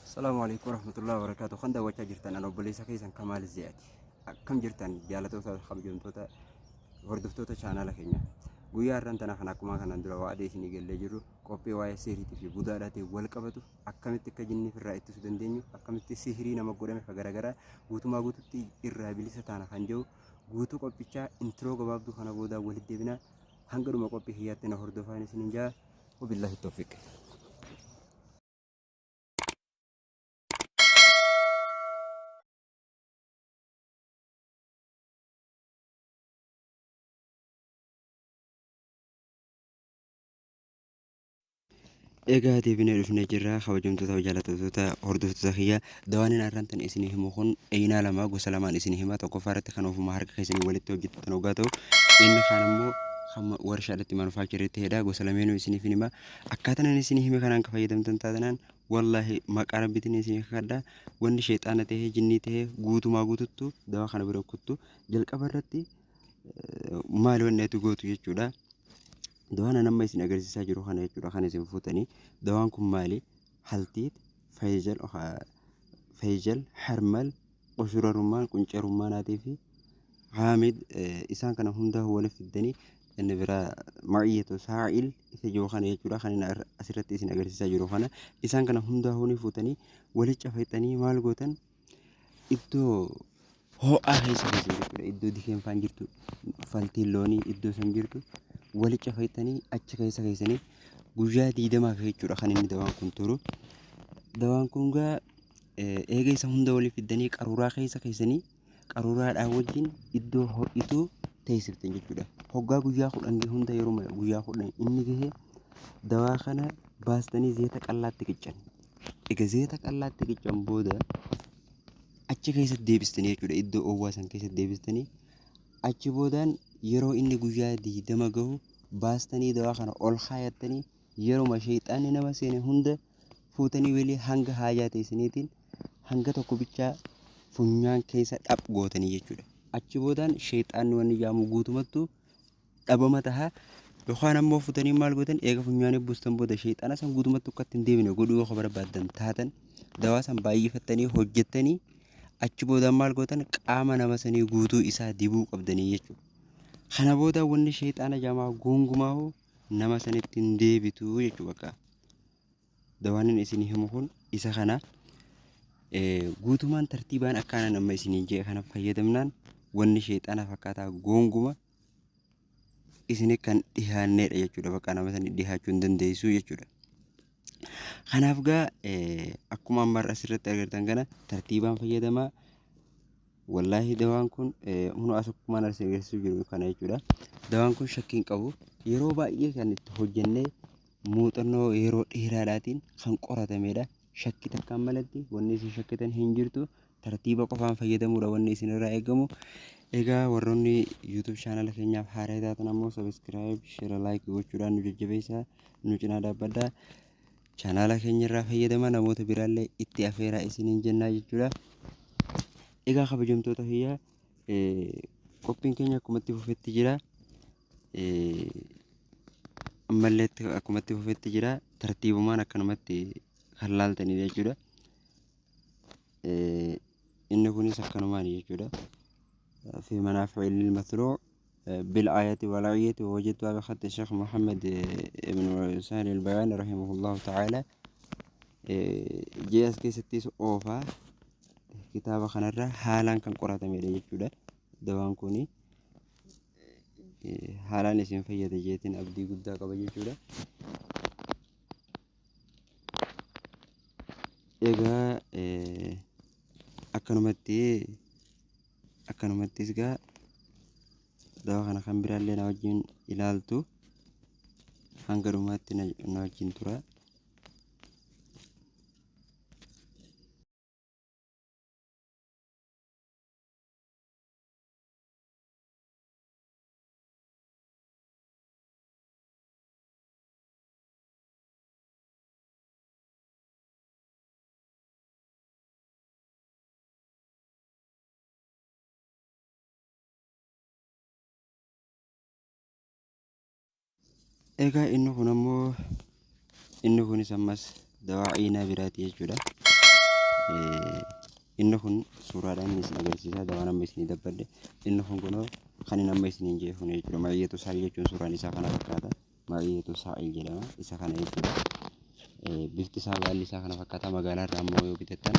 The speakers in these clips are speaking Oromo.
Salaamu alaikum warahmatullahi wabarakatuh. Kan daawwachaa jirtan an obboleessa keessan Kamaal Ziyaati. Akkam jirtan jaalatoota kabajamtoota hordoftoota chaanaala keenya. Guyyaa har'aan tana kan akkuma kanaan dura waa'ee isinii gallee jirru qophii waa'ee sihiriitii fi budaadhaatiin wal qabatu akkamitti akka jinni irraa ittisuu dandeenyu, akkamitti sihirii nama godhame ka garaagaraa guutumaa guututti irraa bilisa taana kan jiru guutuu qophichaa intiroo gabaabduu kana boodaa walitti deebina. Hanga dhuma qophii kiyyaatti na hordofaan isiniin jaa. Wabillahi tawfiq. Egaa deebinee dhufnee jirra kabajamtoota fi jaallatamtoota hordoftoota kiyya. Dawaan inni har'aan tan isinii himu kun eeyinaa lama gosa lamaan isinii hima. Tokkoffaa irratti kan ofuma harka keessanii walitti hojjettan hoggaa ta'u inni kaan ammoo kan warshaadhatti manufaacharii ta'edha. Gosa lameenuu isiniif hin hima. Akkaataan inni isinii hime kanaan kan fayyadamtan taatanaan wallaahi maqaa rabbiitiin isinii kakadha. Wanni sheexaana ta'ee jinnii ta'ee guutumaa guututtu dawaa kana bira kuttu jalqaba irratti maali wanni ati gootu jechuudha. Dawaan an amma isin agarsiisaa jiru kana jechuudha kan isin fuutanii. Dawaan kun maali? Haltiit, Fayzal, Fayzal, Harmal, Qushura Rummaan, Quncee Rummaanaatii fi Haamid isaan kana hundaa walitti fiddanii inni biraa Ma'iyyatu Saa'il isa jiru kana jechuudha kan inni asirratti isin agarsiisaa jiru kana isaan kana hundaa ni fuutanii walitti cafayxanii maal gootan iddoo ho'aa keessa keessan jechuudha. Iddoo dikeen faan jirtu faltiin loonii iddoo san jirtu walitti cafaytanii achi keessa keessanii guyyaa 20f jechuudha kan inni dawaan kun turu. Dawaan kun gaa eega isa hunda walii fiddanii qaruuraa keessa keessanii qaruuraadhaan wajjin iddoo ho'ituu teessiftan jechuudha. Hoggaa guyyaa 10 hunda yeroo guyyaa 10 inni gahe dawaa kana baastanii zeeta qallaatti qiccan. Egaa zeeta qallaatti qiccan booda achi keessatti deebistanii jechuudha. Iddoo oowwaa san keessatti deebistanii achi boodaan yeroo inni guyyaa 20 gahu baastanii dawaa kana ol kaayattanii yeruma sheexaanni nama seene hunda fuutanii welii hanga haajaa teessaniitiin hanga tokko bichaa funyaan keessa dhap gootanii jechuudha. Achi boodaan sheexaanni wanni jaamu guutumattuu dhabama taha. Yookaan ammoo futanii maal gootan eega funyaanii buustan booda sheexaana san guutumatti akka ittiin deebine godhuu yoo barbaaddan taatan dawaa san baay'ifattanii hojjettanii achi booda maal gootan qaama nama sanii guutuu isaa dibuu qabdanii jechuudha. Kana booda wanni sheexaana jamaa gongumaa nama sanitti hin deebitu jechuudha bakka. Dawaan inni isinii himu kun isa kana. Guutumaan tartiibaan akkaana nama isinii jee kana fayyadamnaan wanni sheexaana fakkaataa gonguma isin kan dhihaanneedha jechuudha. Bakka nama sanii dhihaachuu hin dandeessu jechuudha. Kanaaf gaa akkuma amma asirratti agartan kana tartiibaan fayyadamaa. Wallaahi dawaan kun hunu as akkumaan as agarsiisuu jiru kana jechuudha. Dawaan kun shakkii hin qabu. Yeroo baay'ee kan itti hojjennee muuxannoo yeroo dheeraadhaatiin kan qoratamedha. Shakkii takkaan malatti wanni isin shakkitan hin jirtu. Tartiiba qofaan fayyadamuudha wanni isin irraa eegamu. Egaa warroonni YouTube chaanala keenyaaf haaraa taatan ammoo subscribe, share, like gochuudhaan nu jajjabeessaa, nu cinaa dhaabbadhaa. Chaanala keenya irraa fayyadamaa namoota biraallee itti afeeraa isiniin jennaa jechuudha. Egaa kabajamtoota kiyya qophiin keenya akkuma itti fufetti jira. Ammallee akkuma itti fufetti jira. Tartiibumaan akkanumatti kan laaltanidha jechuudha. Inni kunis akkanumaan jechuudha. في منافع المتلوع بالآية والعية ووجدتها بخط الشيخ محمد بن سهل البيان رحمه الله تعالى جي as keessattis oofaa kitaaba kanarra haalaan kan qoratamedha jechuudha. Dawaan kuni haalaan isin fayyada jeetiin abdii guddaa qaba jechuudha. Egaa akkanumatti akkanumattis gaa dawaa kana kan biraallee na wajjin ilaaltu hanga dhumaatti na wajjin tura. Egaa inni kun ammoo inni kunis ammas dawaa ciinaa biraati jechuudha. Inni kun suuraadhaan inni isin agarsiisa dawaan amma isinii dabbadhe. Inni kun kunoo kan inni amma isiniin jee kun jechuudha. Ma'iyyatu saa'il jechuun suuraan isaa kana fakkaata. Ma'iyyatu saa'il jedhama. Isa kana jechuudha. Bifti isaa baalli isaa kana fakkaata. Magaalaa irraa ammoo yoo bitattan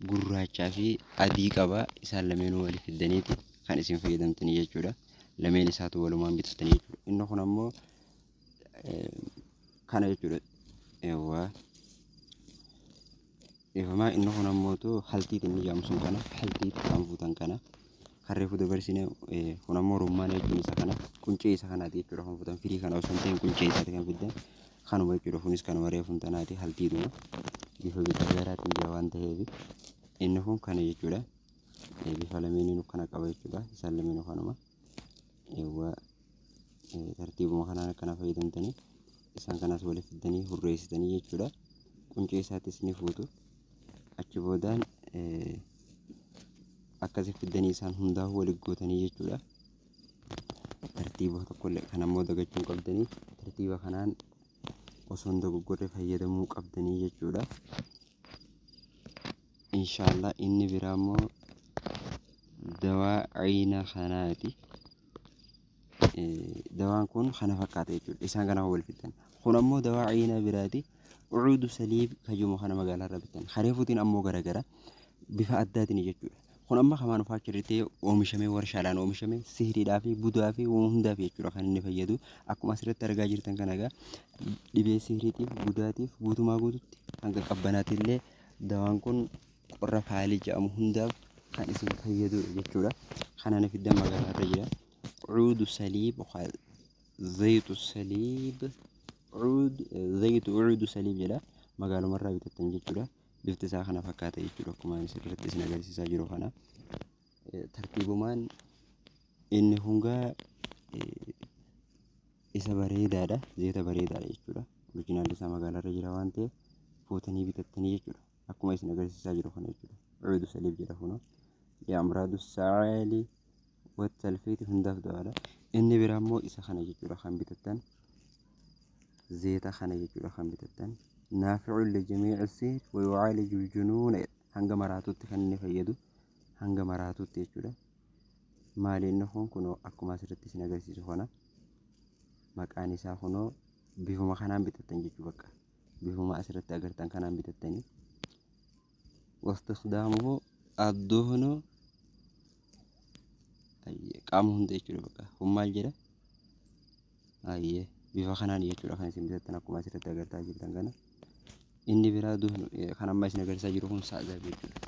gurraachaa fi adii qaba. Isaan lameenuu waliif fiddaniiti kan isin fayyadamtanii jechuudha. Lameen isaatu walumaan bitattanii jechuudha. Inni kun ammoo kana jechuudha. Eewwaa. Dhiifamaa inni kun ammootu haltiit inni jedhamu sun kana haltiit kan fuutan kana kan reefu dabarsine kun ammoo rummaana jechuun isa kana quncee isa kanaati jechuudha kan fuutan firii kana osoo hin ta'in quncee isaati kan fiddan kanuma jechuudha kunis kanuma reefu tanaati haltiituma bifa garaagaraatiin jira waan ta'eef inni kun kana jechuudha bifa lameeniinuu kana qaba jechuudha isaan lameenuu kanuma eewwa tartiibuma kanaan akkana fayyadamtanii isaan kanas waliif fiddanii hurreessitanii jechuudha. Quncee isaattis ni fuutu. Achi boodaan akkasi fiddanii isaan hundaa'uu waliif gootanii jechuudha. Tartiiba tokkollee kan ammoo dagachuu hin qabdanii tartiiba kanaan osoo hin dogoggorre fayyadamuu qabdanii jechuudha. Inshaallah inni biraa immoo dawaa ciina kanaati. Dawaan kun kana fakkaata jechuudha. Isaan kana wal fixan. Kun ammoo dawaa ciina biraati. Ucuudu saliib kajuuma kana magaalaa irraa bitan. Kareefuutiin ammoo garagara bifa addaatiin jechuudha. Kun amma kamaan ufaacha oomishamee warshaadhaan oomishamee sihiriidhaa fi budaa fi waan hundaaf jechuudha kan inni fayyadu. Akkuma asirratti argaa jirtan kana egaa dhibee sihiriitiif budaatiif guutumaa guututti hanga qabbanaatti illee dawaan kun qorra faalii jedhamu hundaaf kan isin fayyadudha jechuudha. Kana na fiddan magaalaa irra jira. Cuudu saliib zayitu saliib cuud zayitu cuudu saliib jedha. Magaaluma irraa bitattan jechuudha. Bifti isaa kana fakkaata jechuudha. Akkuma asirratti isin agarsiisaa jiru kana. Tartiibumaan inni hungaa isa bareedaadha. Zayita bareedaadha jechuudha. Orijinaalli isaa magaalaa irra jira waan ta'eef fuutanii bitattanii jechuudha. Akkuma isin agarsiisaa jiru kana jechuudha. Cuudu saliib jedha kunoo. Li'amraadu saali wattalfiiti hundaaf dawaadha. Inni biraa immoo isa kana jechuudha kan bitattan. Zayita kana jechuudha kan bitattan. Naafi'uun lijamii'i sihr wa yucaaliju junuuna hanga maraatuutti kan inni fayyadu hanga maraatuutti jechuudha. Maali inni kun kunoo akkuma asirratti isin agarsiisu kana maqaan isaa kunoo bifuma kanaan bitattan jechuu bakka bifuma asirratti agartan kanaan bitattanii wastikdaamuhu adduhnu qaama hunda jechuudha bakka kun maal jedha ayyee bifa kanaan jechuudha kan isin bitattan akkuma asirratti agartaa jirtan kana inni biraa duhnu kan amma isin agarsiisaa jiru kun sa'azaabi jechuudha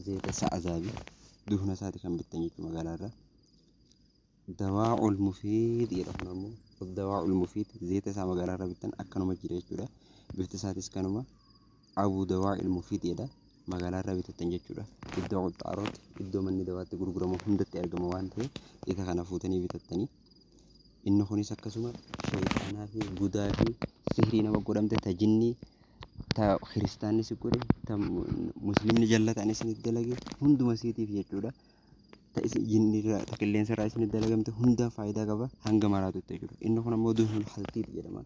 zeeta sa'azaabi duhna isaati kan bittan jechuudha magaalaa irraa Dawaa'ul mufiid jedha kun ammoo dawaa'ul mufiid zeeta isaa magaalaa irraa bittan akkanuma jira jechuudha. Bifti isaatis kanuma abuu dawaa'il mufiid jedha magaalaa irraa bitattan jechuudha. Iddoo quxxaarooti iddoo manni dawaatti gurguramu hundatti argama waan ta'eef isa kana fuutanii bitattanii. Inni kunis akkasuma shayxaanaa fi budaa fi sihrii nama godhamte ta jinnii ta kiristaanni si godhe ta muslimni jallataan isinitti dalage hunduma isiitiif jechuudha. Ta isin jinnirraa ta qilleensarraa isinitti dalagamte hundaaf faayidaa qaba hanga maraatutti jechuudha. Inni kun ammoo duhul haltiiti jedhama.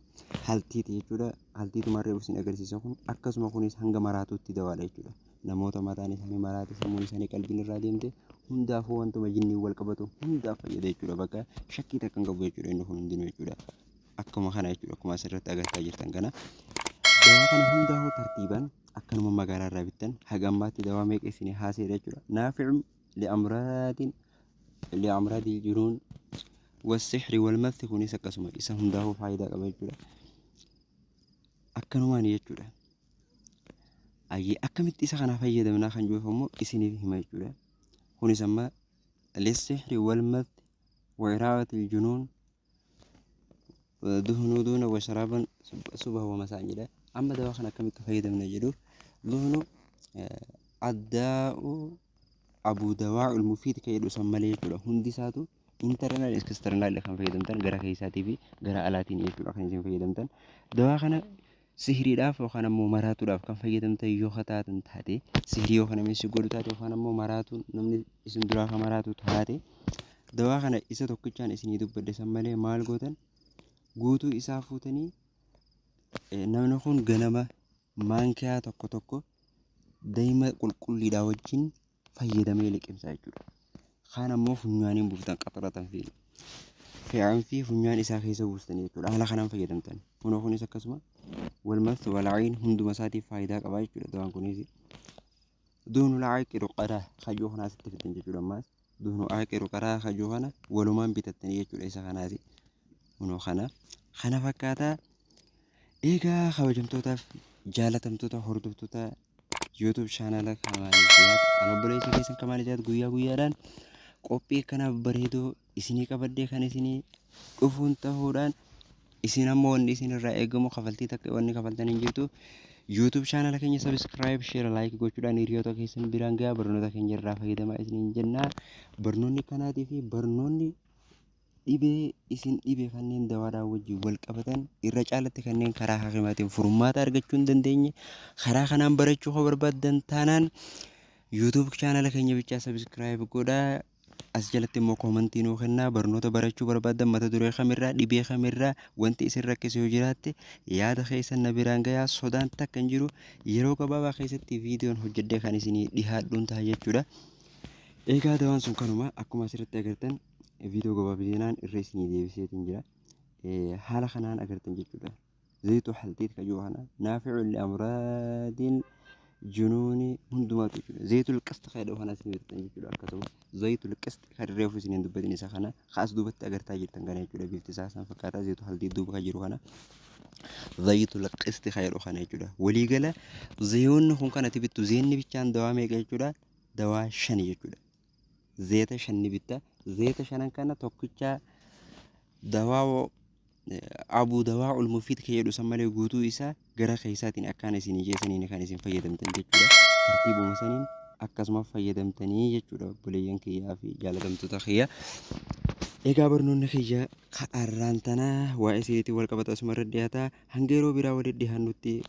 Haltiiti jechuudha. Haltiituma reefu isin agarsiisa kun akkasuma kunis hanga maraatutti dawaadha jechuudha. Namoota mataan isaanii maraate sammuun isaanii qalbiin irraa deemte hundaafuu wantuma jinniin wal qabatu hundaaf fayyada jechuudha. Bakka shakkii takka hin qabu jechuudha inni kun hundinuu jechuudha. Akkuma kana jechuudha akkuma asirratti agartaa jirtan kana. Dawaa kana hundaafuu tartiibaan akkanuma magaalaa irraa bittan haga ammaatti dawaa meeqa isinii haaseera jechuudha. Naafi'u li'amraadin li'amraadil junuun wasixri walmathi kunis akkasuma isa hundaafuu faayidaa qaba jechuudha. Akkanumaan jechuudha. Ayyee akkamitti isa kana fayyadamnaa kan jiruuf ammoo isiniif hima jechuudha. Kunis amma lissixri walmathi wa'iraawatil junuun duhnuu duuna washaraaban subaha wa masaan jedha. Amma dawaa kana akkamitti fayyadamna jedhuuf duhnu addaa'u abuu dawaa'ul mufiid kan jedhu san malee jechuudha. Hundi isaatu internal external kan fayyadamtan gara keessaatii fi gara alaatiin jechuudha kan isin fayyadamtan. Dawaa kana sihiriidhaaf yookaan ammoo maraatuudhaaf kan fayyadamtan yoo taatan taate sihirii yookaan namni si godhu taate yookaan ammoo maraatuun namni isin duraa kan maraatu taate dawaa kana isa tokkichaan isinii dubbadhe san malee maal gootan guutuu isaa fuutanii namni kun ganama maankiyaa tokko tokko Dayma qulqulliidhaa wajjin fayyadamee liqimsa jechuudha. Kaan ammoo funyaaniin buuftan qaxaratan fi fe'an fi funyaan isaa keessa buustanii jechuudha. Haala kanaan fayyadamtan. Kunoo kunis akkasuma walmas walaayiin hunduma isaatiif faayidaa qaba jechuudha. Dawaan kunis duunu laaqiru qaraa kayyoo kanaa asitti fidan jechuudha. Ammaas duunu aaqiru qaraa kayyoo kana walumaan bitattanii jechuudha isa kanaati. Kunoo kana kana fakkaataa. Egaa kabajamtootaaf jaalatamtoota hordoftoota YouTube chaanala Kamaal Ziyaad an obboleessa keessan Kamaal Ziyaad guyyaa guyyaadhaan qophii akkanaaf bareedoo isinii qabadhee kan isinii dhufuun ta'uudhaan isin ammoo wanni isin irraa eegamu kafaltii takka wanni kafaltan hin jirtu. YouTube chaanala keenya subscribe, share, like gochuudhaan hiriyoota keessan biraan gahaa, barnoota keenya irraa fayyadamaa isiniin jenna. Barnoonni kanaatii fi barnoonni dhibee isin dhibe kanneen dawaadhaan wajjin wal qabatan irra caalatti kanneen karaa hakimaatiin furmaata argachuu hin dandeenye karaa kanaan barachuu koo barbaaddan taanaan YouTube chaanala keenya bichaa subscribe godhaa. As jalatti immoo koomantii nuu kennaa. Barnoota barachuu barbaaddan mata duree kamirraa, dhibee kamirraa, wanti isin rakkise yoo jiraatte yaada keessan na biraan gayaa. Sodaan takka hin jiru, yeroo gabaabaa keessatti viidiyoon hojjedhee kan isinii dhihaadhuun ta'a jechuudha. Egaa dawaan sun kanuma akkuma asirratti agartan viidiyoo gabaabinaan irra isinii deebiseetiin jira. Haala kanaan agartan jechuudha. Zayituu haltiit kayyuu kana naafi'u li amraadin junuuni hundumaatu jechuudha. Zayitul qist kan jedhamu kana isin bitatan jechuudha. Akkasuma zayitul qist kan reefu isin hin dubbatin isa kana kaas duubatti agartaa jirtan kana jechuudha. Bifti isaa san fakkaataa zayituu haltiit duuba kan jiru kana. Zayitul qist kan jedhu kana jechuudha. Waliigala zayoonni kun kanatti bittu zeenni bichaan dawaa meeqa jechuudha? Dawaa shani jechuudha. Zeeta shan ni bitta. Zeeta shanan kana tokkicha dawaa abuu dawaa ulmufiid kan jedhu san malee guutuu isaa gara keessaatiin akkaan isin jeessaniin kan isin fayyadamtan jechuudha. Tartiibuma saniin akkasuma fayyadamtanii jechuudha obboleeyyan kiyyaa fi jaalatamtoota kiyya. Egaa barnoonni kiyya ka'arraan tanaa waa'ee isiniitiin wal qabatu asuma irra dhiyaata. Hanga yeroo biraa walitti dhiyaannutti.